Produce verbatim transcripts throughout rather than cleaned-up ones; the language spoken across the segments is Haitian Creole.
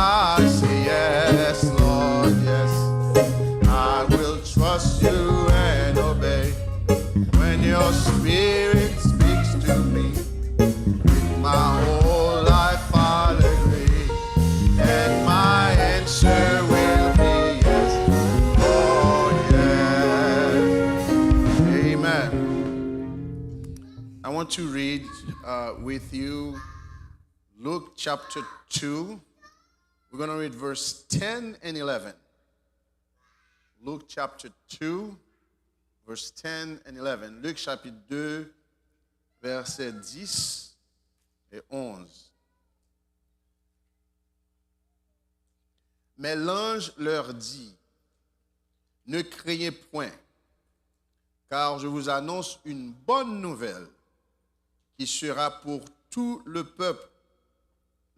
I say yes, Lord, yes. I will trust you and obey. When your spirit speaks to me, with my whole life I'll agree. And my answer will be yes, Lord, yes. Amen. I want to read uh, with you Luke chapter two. We're going to read verse ten and eleven. Luke chapter two, verse ten and eleven. Luc chapitre deux, versets dix et onze. Mais l'ange leur dit, ne craignez point, car je vous annonce une bonne nouvelle qui sera pour tout le peuple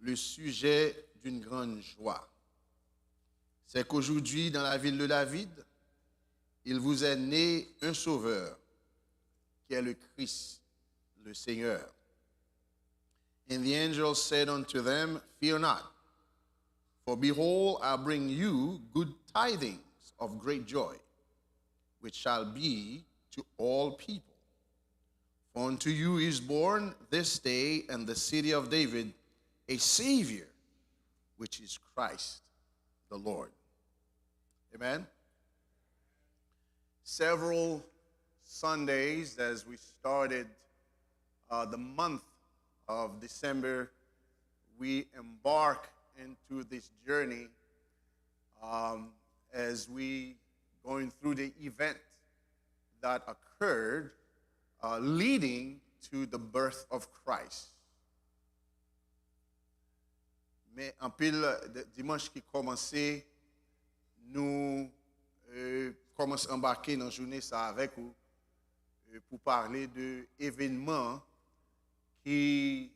le sujet d'une grande joie. C'est qu'aujourd'hui, dans la ville de David, il vous est né un sauveur, qui est le Christ, le Seigneur. And the angel said unto them, fear not, for behold, I bring you good tidings of great joy, which shall be to all people. For unto you is born this day in the city of David a Savior, which is Christ the Lord. Amen. Several Sundays as we started uh, the month of December, we embark into this journey um, as we going through the event that occurred uh, leading to the birth of Christ. Men anpil dimanch ki kòmanse, nou kòmanse anbake nan jounen sa avèk ou pou pale de evènman ki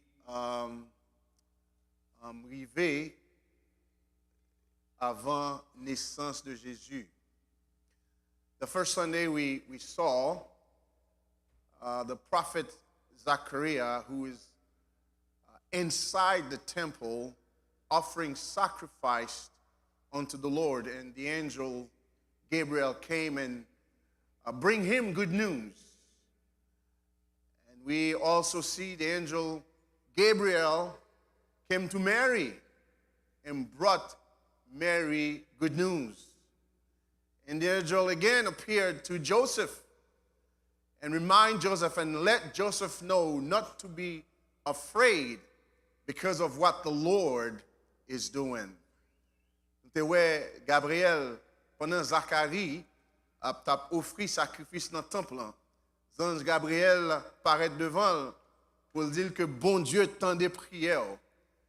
rive avan nesans de Jezi. The first Sunday we, we saw uh, the prophet Zechariah, who is uh, inside the temple offering sacrifice unto the Lord, and the angel Gabriel came and uh, bring him good news. And we also see the angel Gabriel came to Mary and brought Mary good news. And the angel again appeared to Joseph and remind Joseph and let Joseph know not to be afraid because of what the Lord is doing. Nou te wè Gabriyèl pandan Zakari ap t ap ofri sakrifis nan tanp lan. Zanj Gabriyèl parèt devan l pou l di l ke Bondye tande priyè w.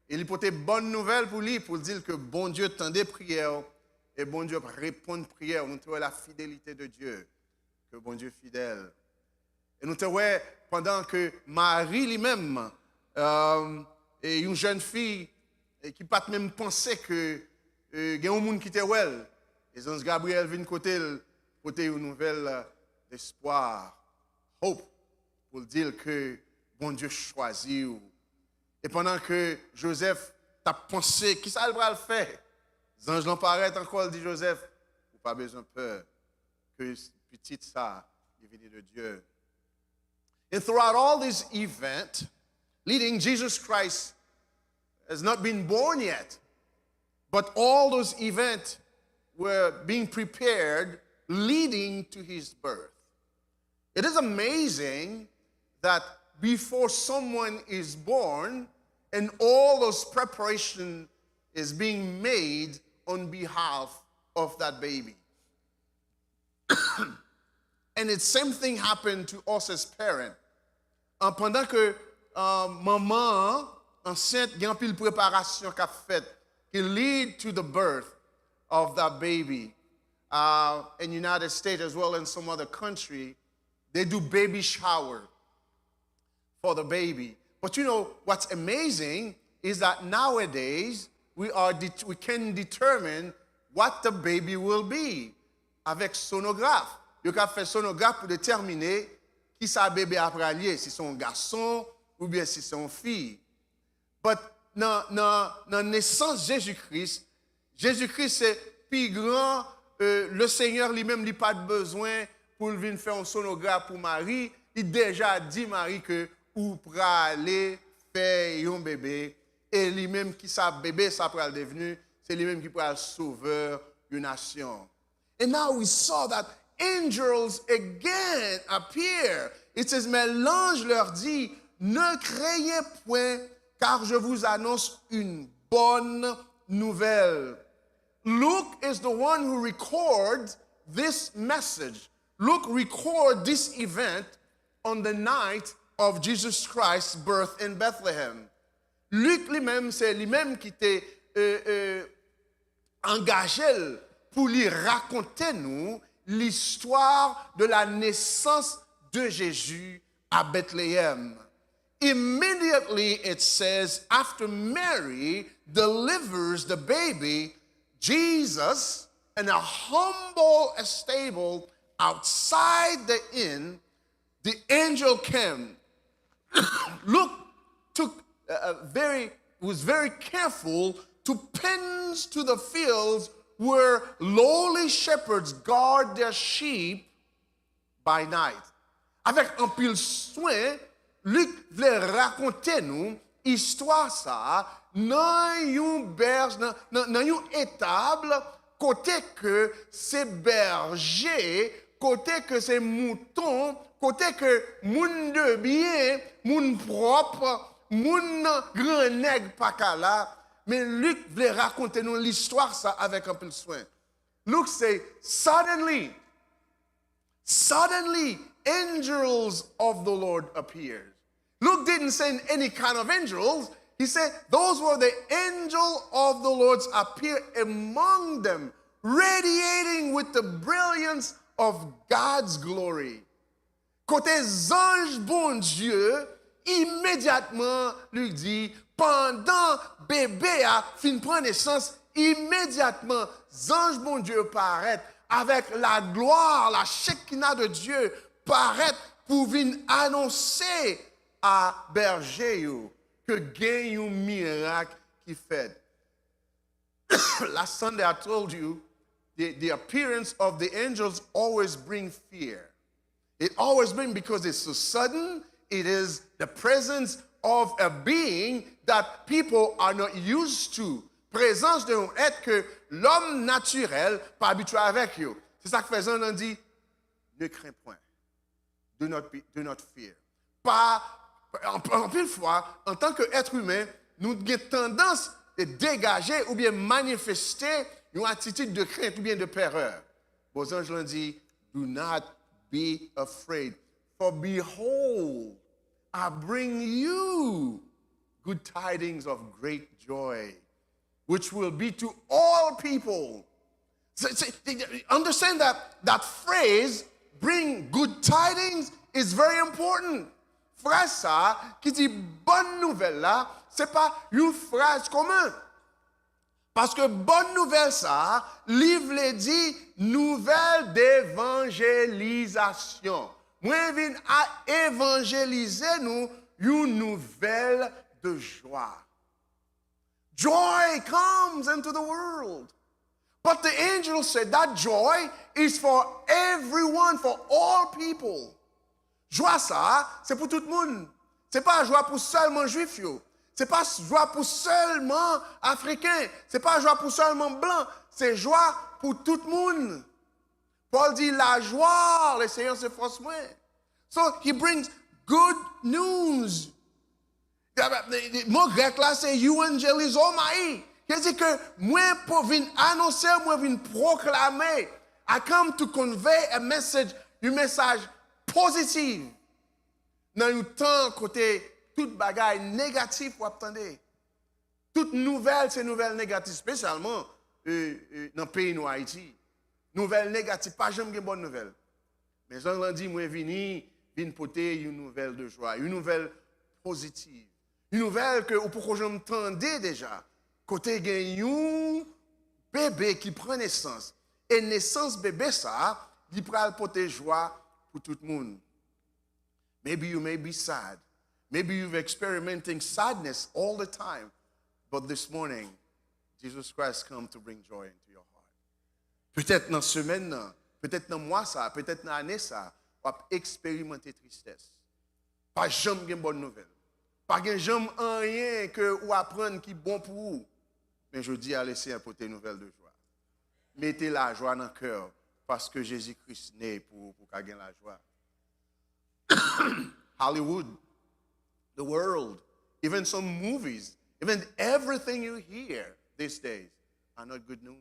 E li pote bòn nouvèl pou li, pou l di l ke Bondye tande priyè w e Bondye ap reponn priyè w. Nou te wè la fidelite de Dye, ke Bondye fidèl. E nou te wè pandan ke Mari li menm, e yon jèn fi ki pa t menm panse ke gen yon moun ki te wè l, e zanj Gabriyèl vin kote l, pote yon nouvèl despwa, hope, pou l di l ke Bondye chwazi w. E pandan ke Jozèf t ap panse kisa l pral fè, zanj lan parèt ankò, l di Jozèf, ou pa bezwen pè, ke pitit sa li vini de Dye. And throughout all this event, leading, Jesus Christ has not been born yet, but all those events were being prepared leading to his birth. It is amazing that before someone is born and all those preparation is being made on behalf of that baby. And it same thing happened to us as parent. Uh, pandan ke uh, manman an ansent, gen anpil preparasyon k ap fèt ki lead to the birth of that baby. Uh, in United States as well in some other country, they do baby shower for the baby. But you know what's amazing is that nowadays we are det- we can determine what the baby will be avèk sonograf. Yo ka fè sonograf pou detèmine kisa bebe a pral ye, si se yon gason oubyen si se yon fi. But nan, nan, nan nesans Jezi Kris, Jezi Kris se pi gran, euh, le Seigneur li menm li pa t bezwen pou l vin fè yon sonograf pou Mari, li deja di Mari ke ou prale fè yon bebe, e li menm ki sa bebe sa pral devni, se li menm ki pral sovè yon nasyon. And now we saw that angels again appear. It says, mais l'ange leur dit, ne craignez point, car je vous annonce une bonne nouvelle. Luke is the one who records this message. Luke records this event on the night of Jesus Christ's birth in Bethlehem. Luc li menm, se li menm ki te euh, euh, angaje l pou li rakonte nou l'histoire de la naissance de Jésus à Bethléem. Immediately, it says, after Mary delivers the baby, Jesus, in a humble stable outside the inn, the angel came. Luke took uh, very was very careful to pens to the fields where lowly shepherds guard their sheep by night. Avèk anpil swen, Luc vle rakonte nou istwa sa a nan yon bèj, nan, nan, nan yon etab kote ke se bèje, kote ke se mouton, kote ke moun de byen, moun pwòp, moun nan gran nèg pa ka la. Men Lik vle rakonte nou listwa sa avèk anpil swen. Luke say, suddenly, suddenly, angels of the Lord appeared. Luke didn't say any kind of angels. He said, those were the angel of the Lord's appear among them, radiating with the brilliance of God's glory. Kote zanj Bondye, imedyatman, li di, pandan bebe a fin pran nesans, imedyatman, zanj Bondye yo parèt avèk la glwa, la shekina de Dye parèt pou vin anonse a bèje yo ke gen yon mirak ki fèt. Last Sunday I told you the, the appearance of the angels always bring fear. It always brings because it's so sudden, it is the presence of a being that people are not used to. Prezans de yon èt ke lòm natirèl pa abitye avèk yo. Se sa k fè zanj lan di, ne crains point. Do not be, do not fear. Pa, anpil fwa, antanke èt imen, nou gen tandans de degaje oubyen manifeste yon atitid de krent oubyen de pèrè. Bon, zanj lan di, do not be afraid. For behold, I bring you good tidings of great joy, which will be to all people. Understand that that phrase, bring good tidings, is very important. Fraz sa ki di bòn nouvèl la, se pa yon fraz komen. Paske bòn nouvèl sa, li vle di nouvèl devanjelizasyon. Mwen vin a evanjelize nou yon nouvèl de jwa. Joy comes into the world. But the angel said that joy is for everyone, for all people. Jwa sa a, se pou tout moun. Se pa jwa pou sèlman jwif yo. Se pa jwa pou sèlman afriken. Se pa jwa pou sèlman blan. Se jwa pou tout moun. Pòl di, la joie, le Seigneur se fòs mwen. So he brings good news. Mo grèk la se euangelizomai. Ki di ke mwen pou vin anonse, mwen vin pwoklame. I come to convey a message, yon mesaj pozitif. Nan yon tan kote tout bagay negatif w ap tande. Tout nouvèl se nouvèl negatif, espesyalman euh, euh, nan peyi nou Ayiti. Nouvèl negatif, pa janm gen bòn nouvèl. Men zanj lan di, mwen vini, vin pote yon nouvèl de jwa, yon nouvèl pozitif. Yon nouvèl ke ou poko janm tande deja. Kote gen yon bebe ki pran nesans. E nesans bebe sa a, li pral pote jwa pou tout moun. Maybe you may be sad. Maybe you've experiencing sadness all the time. But this morning, Jesus Christ come to bring joy into your heart. Petèt nan semèn nan, petèt nan mwa sa, petèt nan ane sa, w ap eksperimante tristès. Pa janm gen bòn nouvèl. Pa gen janm anyen ke ou aprann ki bon pou ou. Men jodi a, Lesenyè pote nouvèl de jwa. Mete lajwa nan kè w, paske Jezi Kris ne pou ou, pou w ka gen lajwa. Hollywood, the world, even some movies, even everything you hear these days are not good news.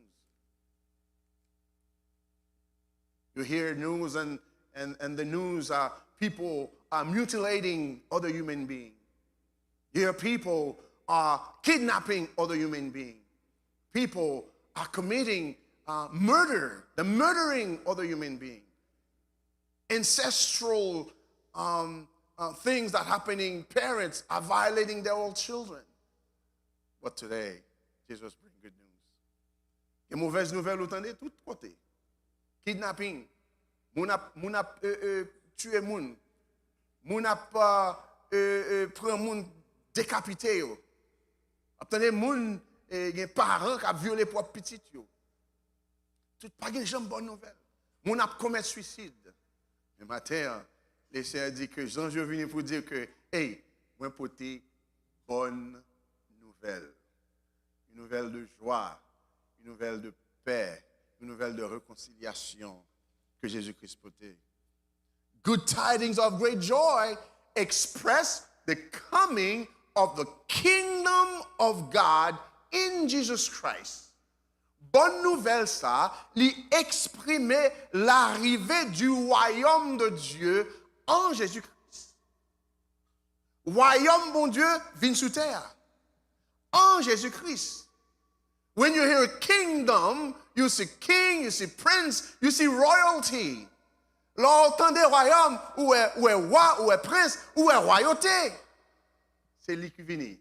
You hear news and, and, and the news are people are mutilating other human beings. You hear people are kidnapping other human beings. People are committing uh, murder. They're murdering other human beings. Ancestral um, uh, things that happening. Parents are violating their own children. But today, Jesus bring good news. Gen movèz nouvèl ou tande tout kote. Kidnapping. Moun ap, moun ap e, e, tiye moun. Moun ap e, e, pran moun, dekapite yo. Ap tande moun e, gen paran k ap vyole pwòp pitit yo. Tout pa gen janm bòn nouvèl. Moun ap komèt swisid. Men maten an, Lesenyè di ke zanj yo vini pou di ke, hey, mwen pote bòn nouvèl. Une nouvelle de joie, une nouvelle de paix, une nouvelle de réconciliation que Jésus-Christ portait. Good tidings of great joy express the coming of the kingdom of God in Jesus Christ. Bòn nouvèl sa, li eksprime larive du royaume de Dieu en Jésus-Christ. Wayòm Bondye vin sou tè a an Jezi Kris. When you hear kingdom, you see king, you see prince, you see royalty. Lè w tande wayòm, ou wè, ou wè wa, ou wè prens, ou wè wayote. Se li ki vini.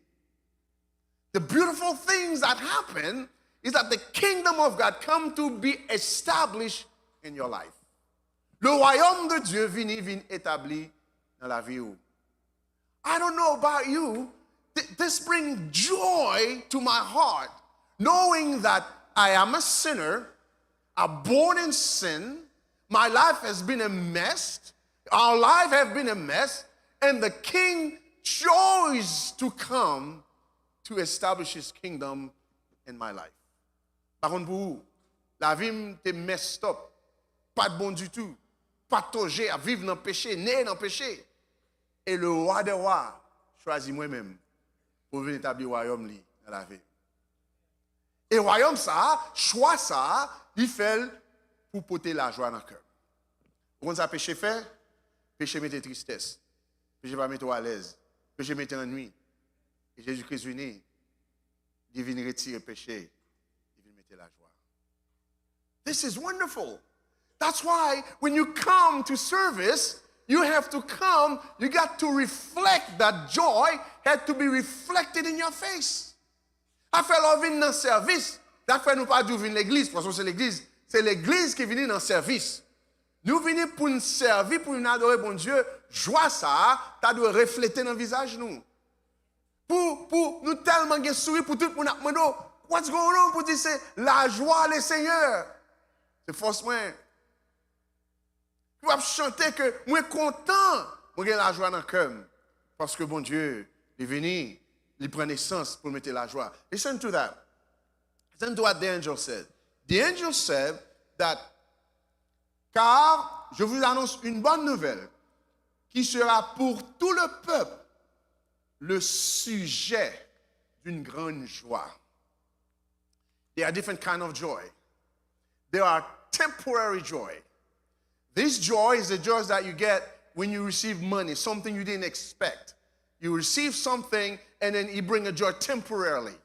The beautiful things that happen is that the kingdom of God come to be established in your life. Le royaume de Dieu vini, vin etabli nan lavi w. I don't know about you, th- this brings joy to my heart, knowing that I am a sinner, I'm born in sin, my life has been a mess, our life have been a mess, and the king chose to come to establish his kingdom in my life. Pa konn pou ou, lavi m te messed up, pa t bon ditou, pa t tonje, ap viv nan peche, ne nan peche. E le roi des rois chwazi mwen menm pou vin etabli wayòm li nan lavi m. E wayòm sa a, chwa sa a, li fè l pou pote lajwa nan kè m. Ou konn sa peche fè? Peche mete tristès. Peche pa mete w alèz. Peche mete annwi. E Jezi Kris vini, li vin retire peche, li vin mete lajwa. This is wonderful. That's why when you come to service, you have to come, you got to reflect that joy had to be reflected in your face. Afè lè w vin nan sèvis, sa fè nou pa di w vin legliz, paske se legliz, se legliz ki vini nan sèvis. Nou vini pou n sèvi, pou n adore Bondye, jwa sa a ta dwe reflete nan vizaj nou. Pou, pou nou tèlman gen souri pou tout moun ap mande w, what's going on? Pou di se lajwa Lesenyè. Se fòs mwen. Pou w ap chante ke mwen kontan, mwen gen lajwa nan kè m. Paske Bondye, li vini, li pran nesans pou l mete lajwa. Listen to that. Listen to what the angel said. The angel said that, car je vous annonce une bonne nouvelle qui sera pour tout le peuple le sujet d'une grande joie. There are different kind of joy. There are temporary joy. This joy is the joy that you get when you receive money, something you didn't expect. You receive something and then it bring a joy temporarily.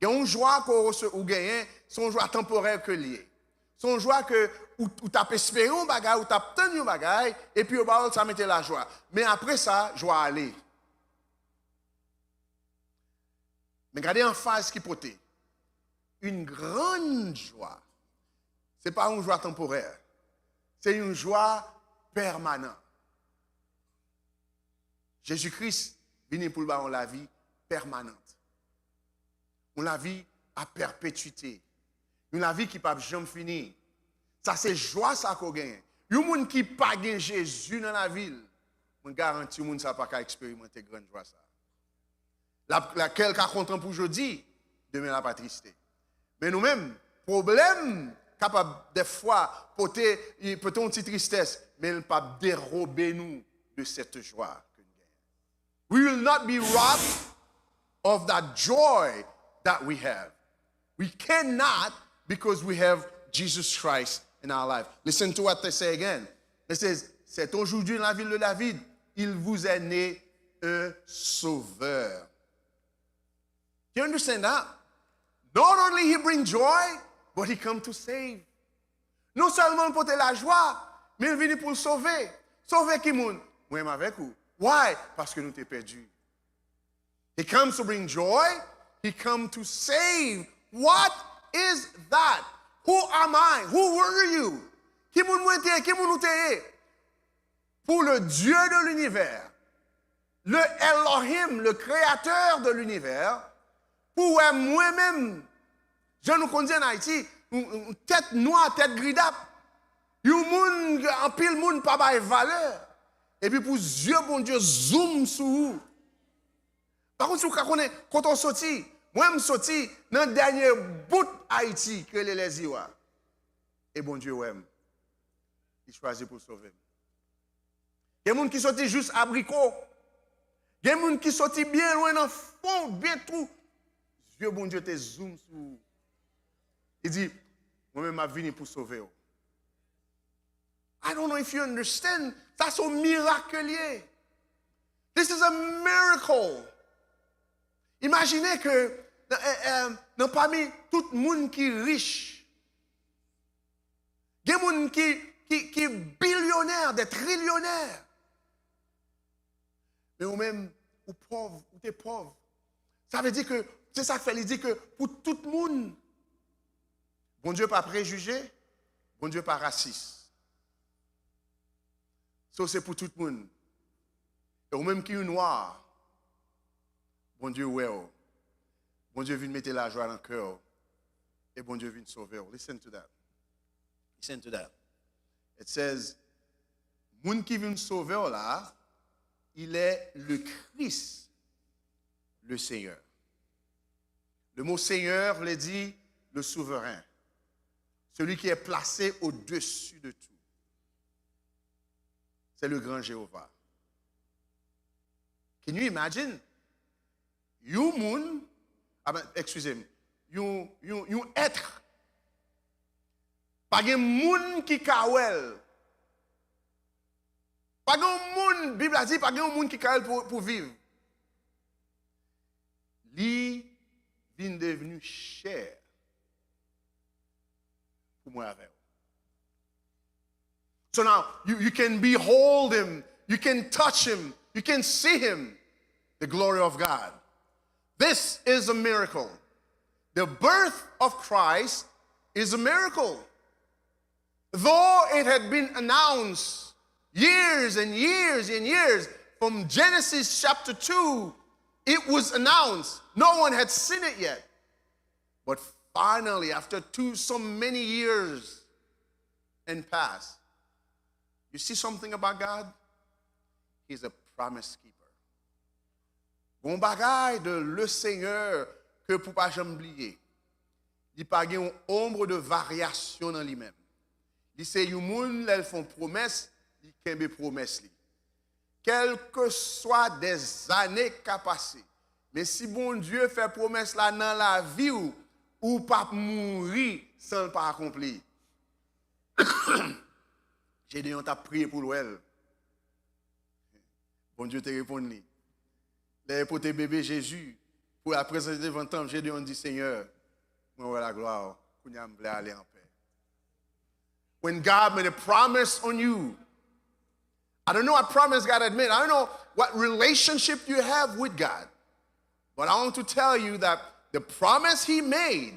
Gen yon jwa ke w rese- ou genyen, se yon jwa tanporè ke l ye. Se yon jwa ke ou, ou t ap espere yon bagay, ou t ap tann yon bagay, epi yo ba w l, sa mete lajwa. Men apre sa, jwa ale. Men gade anfaz ki pote. Une grande joie. Se pa yon jwa tanporè. Se yon jwa pèmanan. Jezi Kris vini pou l ba w yon lavi pèmanan. Yon lavi a pèpetite. Yon lavi ki p ap janm fini. Sa se jwa sa ke w genyen. Yon moun ki pa gen Jezi nan lavi l, mwen garanti w, moun sa pa ka eksperimante grann jwa sa. L ap, lakèl ka kontan pou jodi, demen l ap atriste. Men nou menm, pwoblèm kapab dèfwa pote, pote yon ti tristès, men l p ap derobe nou de cette joie ke nou genyen. We will not be robbed of that joy that we have. We cannot, because we have Jesus Christ in our life. Listen to what they say again. It says, c'est aujourd'hui la ville de David. Il vous est né un sauveur. Do you understand that? Not only he bring joy, but he come to save. Non sèlman l pote lajwa, men l vini pou l sove. Sove ki moun? Mwen menm avèk ou. Why? Paske nou te pèdi. He comes to bring joy. He comes to save. What is that? Who am I? Who were you? Ki moun mwen te ye? Ki moun ou te ye? Pour le Dieu de l'univers, le Elohim, le créateur de l'univers, pou wè mwen menm, jan nou konn di ann Ayiti, yon, yon tèt nwa, tèt gridap, yon moun ke anpil moun pa bay valè, epi pou zye Bondye zoom sou ou. Pa konn si w ka konnen kote w soti. Mwen, m soti nan dènye bout Ayiti ki rele Lèzyo a. E Bondye wè m. Li chwazi pou l sove m. Gen moun ki soti jis Abriko. Gen moun ki soti byen lwen nan fon, byen twou. Zye Bondye te zoom sou ou. Li di, mwen menm m ap vini pou sove w. I don't know if you understand. Sa se yon mirak ke l ye. This is a miracle. Imajine ke nan, eh, eh, nan pami tout moun ki rich, gen moun ki, ki, ki bilyonè, de trilyonè. Men ou menm, ou pòv, ou te pòv. Sa vle di ke, se sa k fè li di ke pou tout moun, Bondye pa prejije, Bondye pa rasis. So, se pou tout moun. E ou menm ki yon nwa, Bondye wè w. Bondye vin mete lajwa nan kè w. E Bondye vin sove w. Listen to that. Listen to that. It says, moun ki vin sove w la, il est le Christ, le Seigneur. Le mot Seigneur vle di le souverain, celui qui est placé au-dessus de tout. C'est le grand Jéhovah. Can you imagine? Yon moun, ah ben, excusez-moi, yon, yon, yon èt, pa gen moun ki ka wè l. Pa gen yon moun, Bib la di, pa gen yon moun ki ka wè l pou, pou viv. Li vin devni chè pou mwen avè w. So now, you, you can behold him, you can touch him, you can see him, the glory of God. This is a miracle. The birth of Christ is a miracle. Though it had been announced years and years and years, from Genesis chapter two, it was announced. No one had seen it yet. But finally, after two, so many years and past, you see something about God? He's a promise keeper. Gon bagay de le Seigneur ke pou pa janm bliye. Li pa gen yon ombre de variation nan li menm. Li se yon moun, lè l fè yon pwomès, li kenbe pwomès li. Kèlkeswa dèzane ka pase, men si Bondye fè pwomès la nan lavi w, ou p ap mouri san l pa akonpli. Jedeyon t ap priye pou l wè l. Bondye te reponn li. Lè yo pote bebe Jezi pou al prezante devan tanp, Jedeyon di, Senyè, mwen wè laglwa w, kounye a m vle ale anpè. When God made a promise on you, I don't know what promise God had made. I don't know what relationship you have with God. But I want to tell you that the promise he made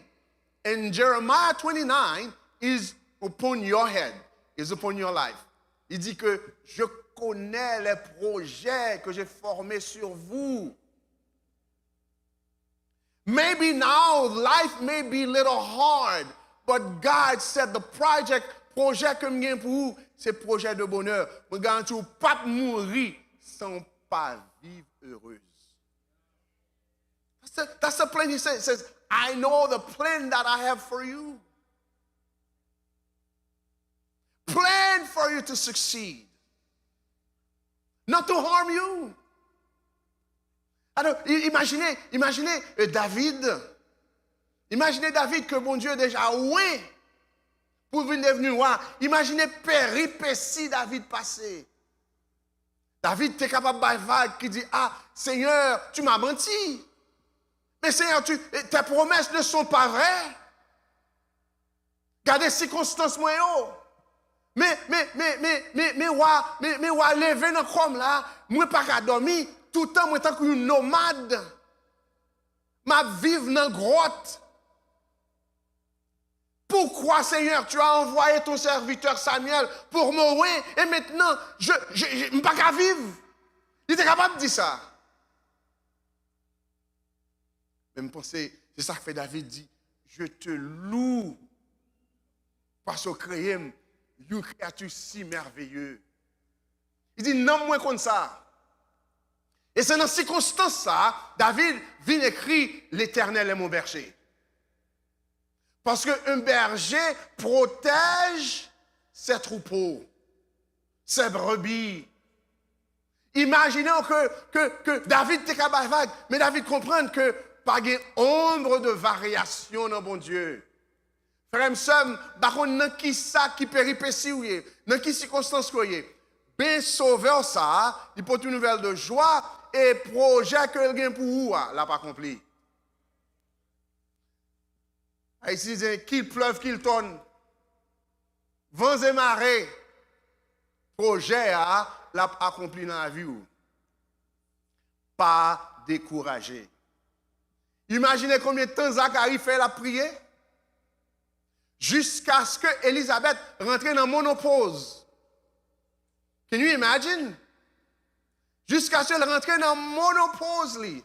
in Jeremiah twenty-nine is upon your head, is upon your life. Il dit que je connais les projets que j'ai formés sur vous. Maybe now life may be little hard, but God said the project, pwojè ke m gen pou ou, se pwojè de bonè. Mwen garanti w p ap mouri san w pa viv erez. That's the, that's the plan he says. He says, I know the plan that I have for you. Plan for you to succeed. Not to harm you. Alò, i- imajine, imajine eh, David. Imajine David ke Bondye deja wen pou vin devni wa. Imajine peripesi David pase. David te kapab bay vag ki di, ah, Seigneur, tu m'as menti. Mais Seigneur, tu, tes promesses ne sont pas vraies. Gade sikonstans mwen yo. Men, men, men, men, men, men wa, men, men wa leve nan kò m la, mwen pa ka dòmi, toutan mwen tankou yon nomad. M ap viv nan gwòt. Pourquoi, Seigneur, tu as envoyé ton serviteur Samuel pour me oint, et maintenant, je, je, je, m pa ka viv? Li te kapab di sa. Men m panse, se sa k fè David di, Je te loue, paske w kreye m, yon kreyati si mèveye. Li di, nanm mwen konn sa. E se nan sikonstans sa a, David vin ekri, L'Éternel est mon berger. Parce qu'un berger protège ses troupeaux, ses brebis. Imajine w ke, ke, ke David te ka bay vag, men David konprann ke pa gen ombre de variation nan Bondye. Frè m, sè m, m pa konn nan ki sa ki peripesi w ye, nan ki sikonstans ke w ye. Ben, Sovè w sa a, li pote yon nouvèl de jwa, e pwojè ke l gen pou ou a, l ap akonpli. Ayisyen di, qu'il pleuve, qu'il tonne, van e mare, pwojè a, l ap akonpli nan lavi w. Pa dekouraje. Imajine konbyen tan Zakari fè l ap priye, jiskaske Elizabeth rantre nan monopoz. Can you imagine? Jiskaske l rantre nan monopoz li.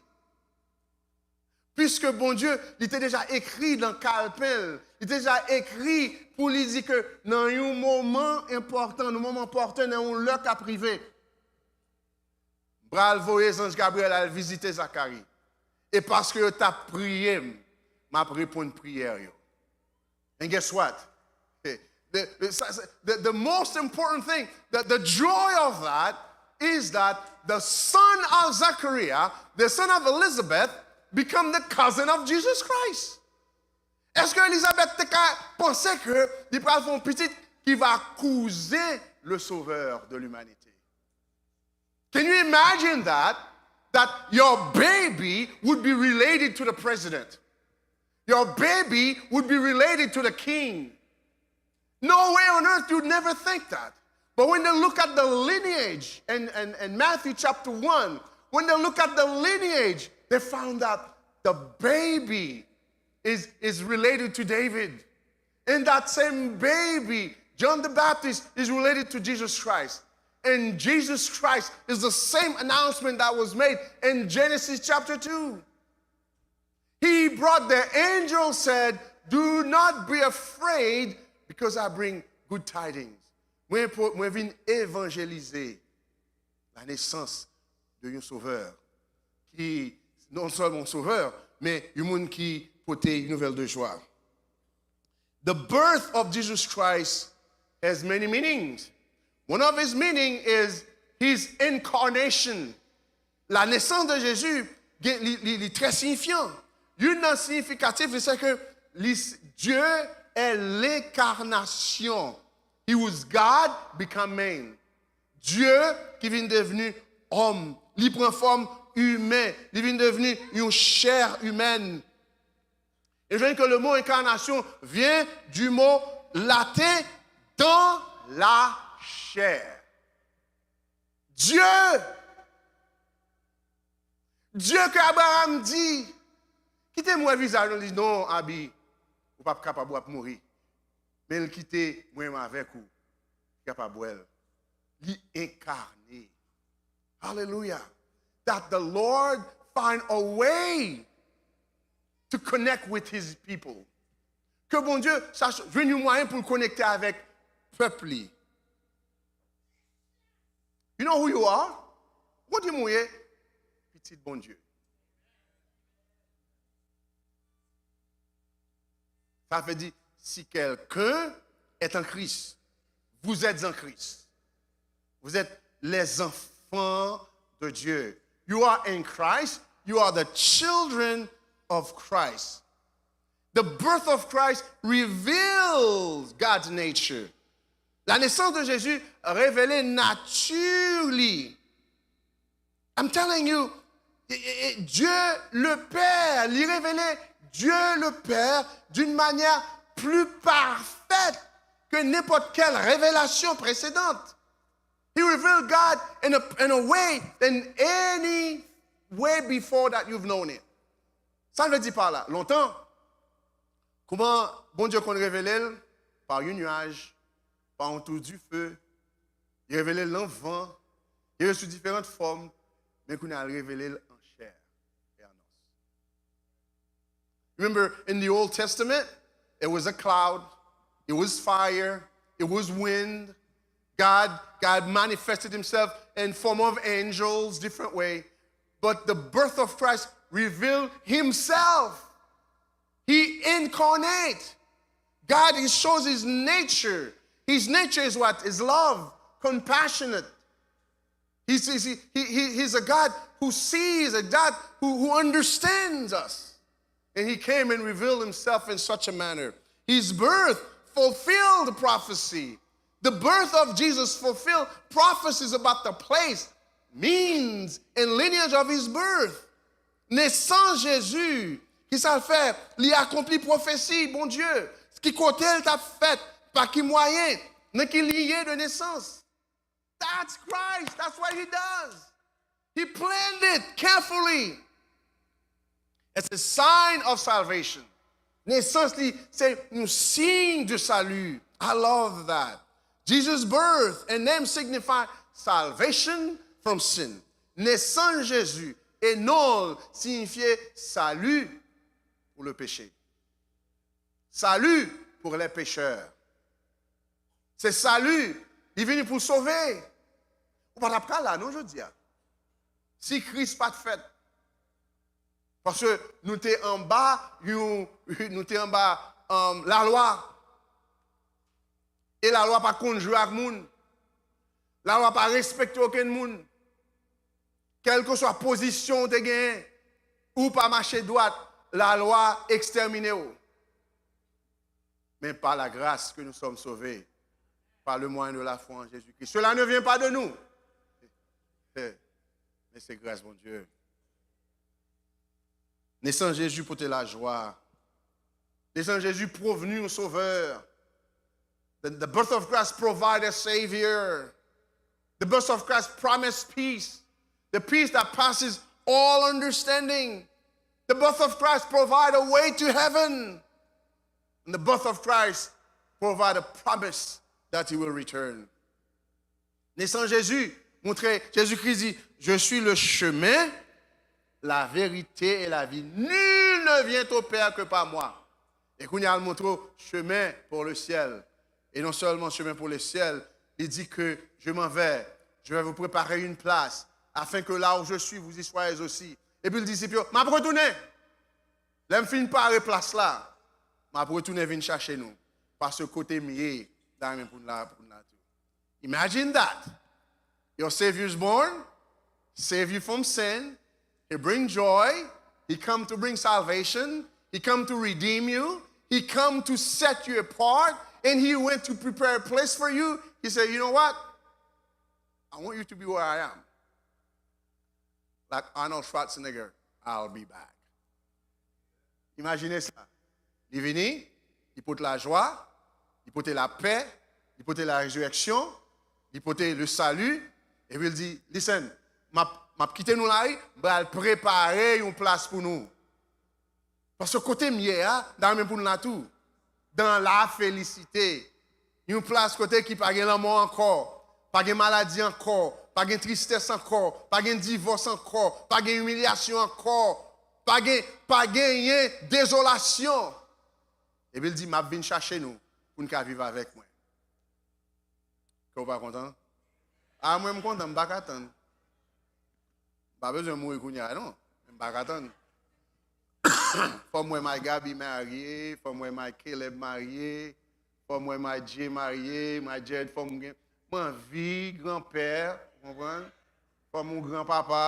Piske Bondye, li te deja ekri nan kalpen l, li te deja ekri pou li di ke nan yon moman enpòtan, nan moman pòtan, nan yon lè k ap rive, m pral voye zanj Gabriyèl al vizite Zakari. E paske yo t ap priye m, m ap reponn priyè yo. And guess what? The, the, the, the most important thing, the, the joy of that is that the son of Zechariah, the son of Elizabeth, become the cousin of Jesus Christ. Èske Elizabeth te ka panse ke li pral fè yon pitit ki va kouzen le Sauveur de l'humanité? Can you imagine that? That your baby would be related to the president. Your baby would be related to the king. No way on earth, you'd never think that. But when they look at the lineage in, in, in Matthew chapter one, when they look at the lineage, they found that the baby is, is related to David. And that same baby, John the Baptist, is related to Jesus Christ. And Jesus Christ is the same announcement that was made in Genesis chapter two. He brought, the angel said, do not be afraid because I bring good tidings. Mwen, po- mwen vin evanjelize la nesans de yon sovè ki non sèlman yon sovè, men yon moun ki pote yon nouvèl de jwa. The birth of Jesus Christ has many meanings. One of his meaning is his incarnation. La naissance de Jésus, gen- li, li, li trè siyifyan. Youn nan siyifikatif li, se ke li, Dieu est l'incarnation. He was God become man. Dye ki vin devni òm. Li pran fòm imen. Li vin devni yon chè imèn. E jwenn ke le mot incarnation vient du mot latin dans la chair. Dye, Dye ke Abraham di, kite m wè vizaj ou, li di, non, Abi, ou p ap kapab, w ap mouri. Men l kite mwen menm avèk ou, li kapab wè l. Li enkarne. Hallelujah. That the Lord find a way. to connect with his people. Ke Bondye chache, jwenn yon mwayen pou l konekte avèk pèp li. You know who you are? Ou konn kiyès ou ye? Pitit Bondye. Sa vle di, si quelqu'un est en Christ, vous êtes en Christ. Vous êtes les enfants de Dieu. You are in Christ. You are the children of Christ. The birth of Christ reveals God's nature. La naissance de Jésus révèle nature li. I'm telling you, e- e- e Dieu le Père, li révèle Dieu le Père d'une manière plus parfaite que n'importe quelle révélation précédente. He revealed God in a, in a way than any way before that you've known it. Sa l vle di pa la? Lontan, kouman Bondye konn revele l? Pa yon nuaj, pa yon tou dife. Li revele l nan van, li revele sou diferan fòm, men kounye a l revele l an chè e an os. Remember, in the Old Testament, it was a cloud, it was fire, it was wind. God, God manifested himself in form of angels, different way. But the birth of Christ revealed himself. He incarnate. God, he shows his nature. His nature is what? Is love, compassionate. He's, he's, he, he, he's a God who sees, a God who, who understands us. And he came and revealed himself in such a manner. His birth fulfilled prophecy. The birth of Jesus fulfilled prophecies about the place, means, and lineage of his birth. Nesans Jezi, ki sa l fè? Li akonpli pwofesi Bondye, ki kote l t ap fèt, pa ki mwayen, nan ki linye de nesans. That's Christ. That's what he does. He planned it carefully. It's a sign of salvation. Nesans li se yon siy de sali. I love that. Jesus' birth and name signify salvation from sin. Nesans Jezi e non l siyifye sali pou le peche. Salut pour les pécheurs. Se sali, li vini pou sove. Ou pa t ap ka la non jodi a. Si Kris pa t fèt. Paske nou te anba yon, nou te anba, um, lalwa. E lalwa pa t konn jwe ak moun. Lalwa pa respekte okenn moun. Kèlkeswa pozisyon w te genyen, ou pa mache dwat, lalwa ekstèmine w. Mais par la grâce que nous sommes sauvés, par le moyen de la foi en Jésus-Christ. Cela ne vient pas de nous. Mais c'est grâce, Bondye. Nesans Jezi pote lajwa. Nesans Jezi pwovni yon sovè. The, the birth of Christ provide a savior. The birth of Christ promise peace. The peace that passes all understanding. The birth of Christ provide a way to heaven. And the birth of Christ provide a promise that he will return. Nesans Jezi montre, Jezikri di, je suis le chemin, la vérité et la vie. Nul ne vient au Père que par moi. E kounye a l montre w chemen pour le ciel. Et non seulement chemin pour le ciel, il dit que je m'en vais, je vais vous préparer une place, afin que là où je suis, vous y soyez aussi. Epi l di disip yo, m ap retounen. Lè m fin pare plas la, m ap retounen vin chache nou. Paske kote m ye, m ta renmen pou n la, pou n la tou. Imagine that. Your Savior is born, save you from sin. He bring joy. He come to bring salvation. He come to redeem you. He come to set you apart. And he went to prepare a place for you. He said, you know what? I want you to be where I am. Like Arnold Schwarzenegger, I'll be back. Imajine sa. Li vini, li pote lajwa, li pote lapè, li pote larezirèksyon, li pote le salut, epi l di, listen, m ap, m ap kite nou la wi, m pral prepare yon plas pou nou. Paske kote m ye a, m ta renmen pou n la tou. Dans la félicité. Yon plas kote ki pa gen lanmò ankò, pa gen maladi ankò, pa gen tristès ankò, pa gen divòs ankò, pa gen imilyasyon ankò. Pa gen, pa genyen dezolasyon. Epi l di, "M ap vin chache nou pou n ka viv avèk mwen." Kè w pa kontan? A, mwen, m kontan, m pa ka tann. M pa bezwen mouri kounye a, non. M pa ka tann. Fò m wè My Gaby marye, fò m wè My Caleb marye, fò m wè My Jay marye, My Jared, fò m gen, m anvi granpè, ou konprann? Fò m yon granpapa,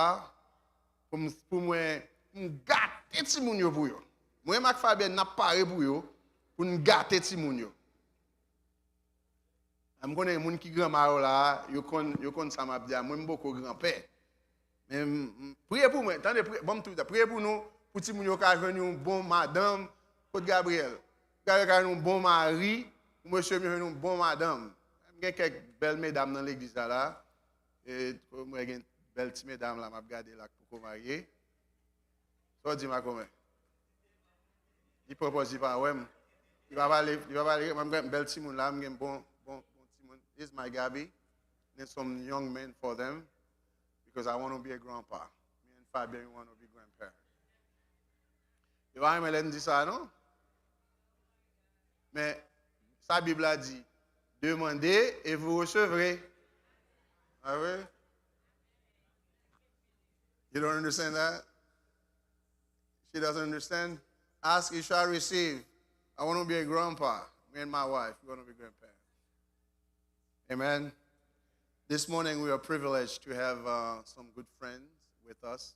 pou m, pou mwen, m gate timoun yo pou yo. Mwen, Marc Fabienne, n ap pare pou yo, pou n gate timoun yo. M konnen moun ki granma yo la, yo konn, yo konn sa m ap di a. Mwen, m poko granpè. Men, m, m, priye pou mwen, tande, priye, ban m tou, priye pou nou, pou timoun yo ka jwenn yon bon madanm, kot Gabriel? Gabriel ka jwenn yon bon mari, pou mesye m yo jwenn yon bon madanm. M gen kèk bèl medam nan legliz la, la. E, mwen gen bèl ti medam la, m ap gade la, k poko marye. Sa w di, makomè? Li pran pòz li pa wè m. Li pa pale, li pa pale. Mwen, m gen bèl timoun la, m gen bon, bon, bon timoun. This is my Gabby. Need some young men for them. Because I want to be a grandpa. Me and Fabien, we want to be grandparents. Yo pa renmen lè m di sa, non? Men, sa Bib la di, demandez et vous recevrez. Ah oui? You don't understand that? She doesn't understand. Ask, you shall receive. I want to be a grandpa. Me and my wife, we want to be grandparents. Amen. This morning, we are privileged to have uh, some good friends with us.